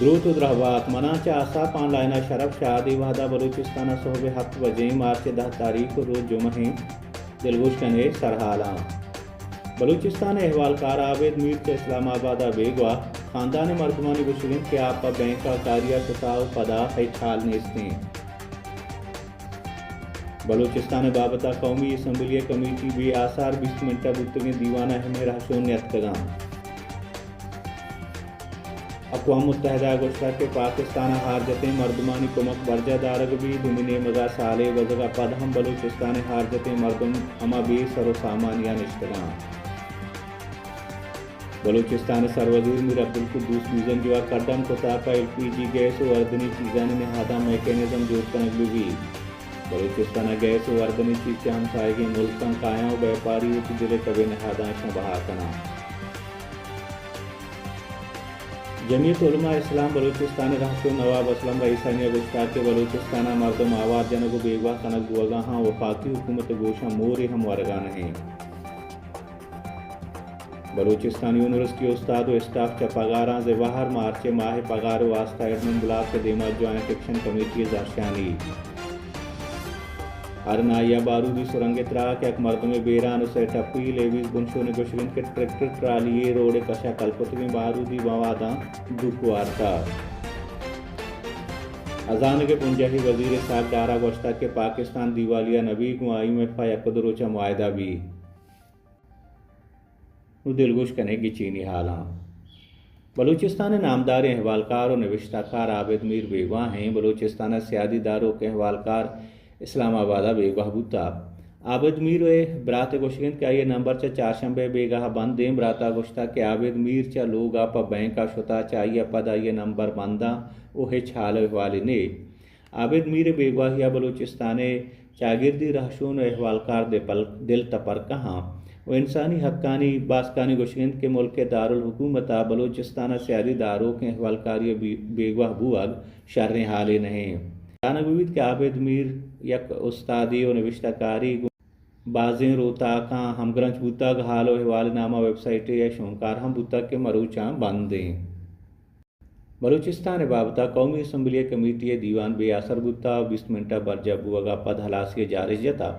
دروت ءُ درہبات، مناں چہ آساپ آن لائن ءَ شرف شاد۔ اے وہد ءَ بلوچستان ءَ سہب ءِ ہپت بجیں، مارچ ءِ دہ تاریخ ءُ روچ جمعہ ایں۔ دلگوش کن ئے سرحالاں۔ بلوچستان ءِ احوالکار عابد میر چہ اسلام آباد ءَ بیگواہ، خاندان ءِ مردمانی گوشگ اِنت کہ آ پہ بینک ءَ کاری ءَ شتا ءُ پدا ہچ حال نیست ایں۔ بلوچستان ءِ بابت ءَ قومی اسمبلی ءِ کمیٹی بے آسار، بیست منٹ ءَ بوتگیں دیوان ءَ اہمیں رہشون نیتکگاں۔ اقوام متحدہ ءَ گوشتگ کہ پاکستان ءَ ہارجتیں مردمانی کمک برجاہ دارگ بیت، دومی نیمگ ءَ سالے گوزگ ءَ پد ہم بلوچستان ءِ ہارجتیں مردم ہما بے سر ءُ سامانی ءَ نشتگاں۔ بلوچستان ءِ سروزیر میر عبدالقدوس بیزنجو ءَ کڈن کتگ، پہ ایل پی جی گیس ءُ وردنی چیزانی نہاداں میکانزم جوڑ کنگ بہ بیت۔ بلوچستان ءَ گیس ءُ وردنی چیز چہ ہمساہگیں ملکاں کایاں ءُ بیپاری وتی دل ءِ تب ءِ نہاداں اشاں بہا کناں۔ جمعیت علماء اسلام بلوچستان ءِ رہشون نواب اسلم رئیسانی ءَ گوشتگ کہ بلوچستان ءَ مردم آوار جنگ ءُ بیگواہ کنگ بوگ ءَ آں ءُ وفاقی حکومت ءِ گوشاں مورے ہم ورگ ءَ نہ ایں۔ بلوچستان یونیورسٹی ءِ استاد ءُ اسٹاف چہ پگاراں زبہر، مارچ ءِ ماہ ءِ پگار ءِ واستہ ایڈمن بلاک ءِ دیما جوائنٹ ایکشن کمیٹی ءِ زہرشانی۔ ہرنائی ءَ بارودی سرنگ ءِ تراک، یک مردمے بیران ءُ سئے ٹپی۔ لیویز بنشون ءِ گوشگ اِنت کہ ٹریکٹر ٹرالی یے روڈ ءِ کش ءَ کلپتگیں بارودی مواداں ڈوک وارتگ۔ ہزانگ ءِ بنجاہی وزیر اسحاق ڈار ءَ گوشتگ کہ پاکستان دیوالیہ نہ بیت، گوں آئی ایم ایف ءَ یک ءُ دو روچ ءَ معاہدہ بیت۔ نوں دلگوش کن ئے گچینی ہالاں۔ بلوچستان ءِ نامداریں احوالکار ءُ نبشتہ کار عابد میر بیگواہ ایں۔ بلوچستان ءِ سیادی داروک احوالکار اسلام آباد ءَ بیگواہ بوتگ۔ عابد میر ءِ برات ءِ گوشگ اِنت کہ آئی ءِ نمبر چہ چارشنبے ءَ بیگاہ ءَ بند ایں۔ برات ءَ گوشتگ کہ عابد میر چہ لوگ ءَ پہ بینک ءَ شتگ، چہ آئی ءَ پد آئی ءِ نمبر بند اَنت ءُ ہچ حال ءُ احوالے نیست۔ عابد میر ءِ بیگواہی ءَ بلوچستان ءِ چاگردی رہشون ءُ احوالکار دپل-، دل تپرکہ آں ءُ انسانی حقانی باسکانی گوشگ اِنت کہ ملک ءِ دارالحکومت ءَ بلوچستان ءِ سیادی داروکیں احوالکاری ءِ بی-، بیگواہ بوگ شریں حالے نہ اِنت۔ زانگ بہ بیت کہ عابد میر یک استادے ءُ نبشتہ کارے گوں بازیں روتاکاں ہمگرنچ بوتگ، حال ءُ احوال نامہ ویب سائٹے ءِ شونکار ہم بوتگ کہ مروچاں بند اِنت۔ بلوچستان ءِ بابت ءَ قومی اسمبلی ءِ کمیٹی ءِ دیوان بے آسر بوتگ ءُ بیست منٹ ءَ برجاہ بوگ ءَ پد ہلاسی ءِ جارش جتگ۔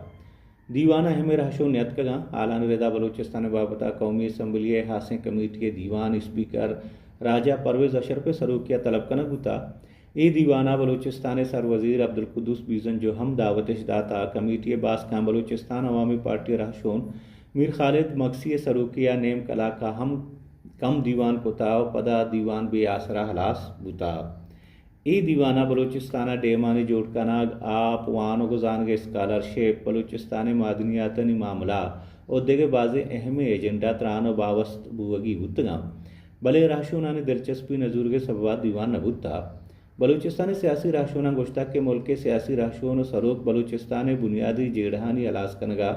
دیوان ءَ اہمیں رہشون نیتکگاں۔ حالانی رد ءَ بلوچستان ءِ بابت ءَ قومی اسمبلی ءِ ہاسیں کمیٹی ءِ دیوان اسپیکر راجہ پرویز اشرف ءِ سروکی ءَ طلب کنگ بوتگ۔ اے دیوان ءَ بلوچستان ءِ سروزیر عبدالقدوس بیزنجو ہم دعوت اش داتگ۔ کمیٹی ءِ باسکاں بلوچستان عوامی پارٹی ءِ رہشون میر خالد مگسی ءِ سروکی ءَ نیم کلاک ءَ ہم کم دیوان کتگ ءُ پدا دیوان بے آسرا ہلاس بوتگ۔ اے دیوان ءَ بلوچستان ءَ ڈیمانی جوڑ کنگ، آپ، وانگ ءُ زانگ ءِ اسکالرشپ، بلوچستان ءِ معدنیاتانی معاملہ ءُ دگہ بازیں اہمیں ایجنڈا تران ءُ باوست بوگی بوتگ اَنت، بلے رہشونانی دلچسپی نہ زورگ ءِ سبب ءَ دیوان نہ بوتگ۔ بلوچستان ءِ سیاسی رہشوناں گوشتگ کہ ملک ءِ سیاسی رہشون ءُ سروک بلوچستان ءِ بنیادی جیڑہانی ہلاس کنگ ءَ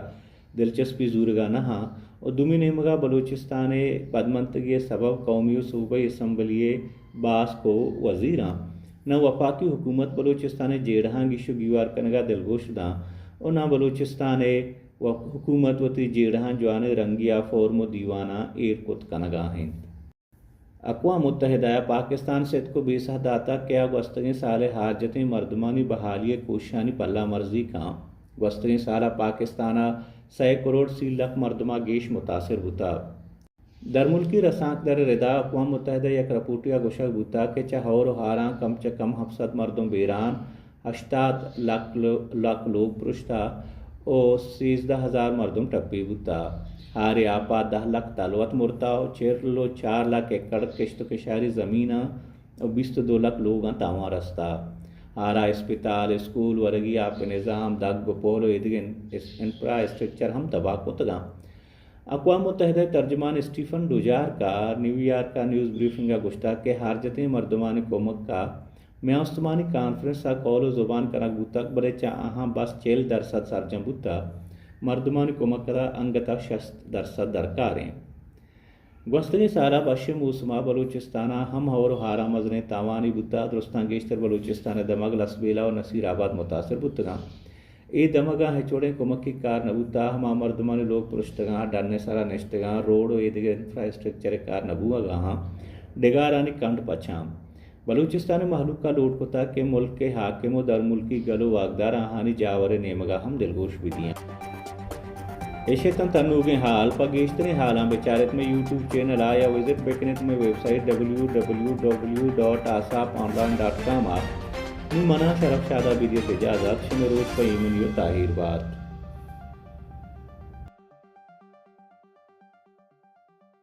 دلچسپی زورگ ءَ نہ آں ءُ دومی نیمگ ءَ بلوچستان ءِ پدمنتگی ءِ سبب قومی ءُ صوبائی اسمبلی ءِ باسک ءُ وزیراں نہ وفاقی حکومت بلوچستان ءِ جیڑہاں گیش ءُ گیوار کنگ ءَ دلگوش داں ءُ نہ بلوچستان ءِ و-، حکومت وتی جیڑہاں جوانیں رنگے ءَ فورم ءُ دیواناں ایر کت کنگ ءَ اِنت۔ اقوام متحدہ ءَ پاکستان ءَ ستک ءُ بیسہ داتگ کہ آ گوستگیں سال ءِ ہارجتیں مردمانی بحالی ءِ کوششانی پلہ مرزی کنت۔ گوستگیں سال ءَ پاکستان ءَ سئے کروڑ سی لکھ مردم ءَ گیش متاثر بوتگ۔ درملکی رسانکدر ءِ رد ءَ اقوام متحدہ ءِ یک رپورٹے ءَ گوشگ بوتگ کہ چہ ہئور ءُ ہاراں کم چہ کم ہپت سد مردم بیران، ہشتاد لک لو-، لک لوگ پرشتہ ءُ سیزدہ ہزار مردم ٹپی بوتہ۔ ہار ءِ آپ ءَ دہ لک تلوت مرتہ ءُ چل ءُ چار لک ایکڑ کشت ءُ کشاری زمیناں ءُ بیست ءُ دو لک لوگاں تاوان رستہ۔ ہار ءَ اسپتال، اسکول، ورگی آپ ءِ نظام، دگ ءُ پول ءُ ایدگہ ان-، اس-، انفراسٹرکچر ہم تباہ کتگ اَنت۔ اقوام متحدہ ءِ ترجمان اسٹیفن ڈوجارک ءَ نیویارک ءَ نیوز بریفنگ ءَ گوشتگ کہ ہارجتیں مردمانی کمک ءَ میان استمانی کانفرنس ءَ قول ءُ زبان کنگ بوتگ، بلے چہ آہاں بس چل درسد سرجم بوتگ۔ مردمانی کمک ءَ انگت ءَ شست درسد درکار اِنت۔ گوستگیں سال ءَ بش ءِ موسم ءَ بلوچستان ءَ ہم ہئور ءُ ہاراں مزنیں تاوانے بوتگ۔ درستاں گیشتر بلوچستان ءِ دمگ لسبیلہ ءُ نصیر آباد متاثر بوتگ اَنت۔ اے دمگاں ہچ وڑیں کمکی کار نہ بوتہ، ہما مردمانی لوگ پرشتگاں، ڈن ءِ سرا نشتگاں، روڈ ءُ ایدگہ انفراسٹرکچر ءِ کار نہ بوہگا آں، ڈگارانی کنڈ پچ آں۔ بلوچستان ءِ مہلوک ءَ لوٹ کتگ کہ ملک ءِ حاکم ءُ درملکی گل ءُ واکدار آہانی جاور ءِ نیمگ ءَ ہم دلگوش بہ دیاں۔ ایش اتنت انوگیں ہال۔ پہ گیشتریں ہالاں بچارت مئے یوٹیوب چینل ءَ یا وزٹ بکنت مئے website W W W dot آساپ آن لائن ڈاٹ کام ءَ۔ نوں منا شرف شاد ءَ بدیت اجازت، شمئے روچ پہ ایمنی ءُ تاہیر بات۔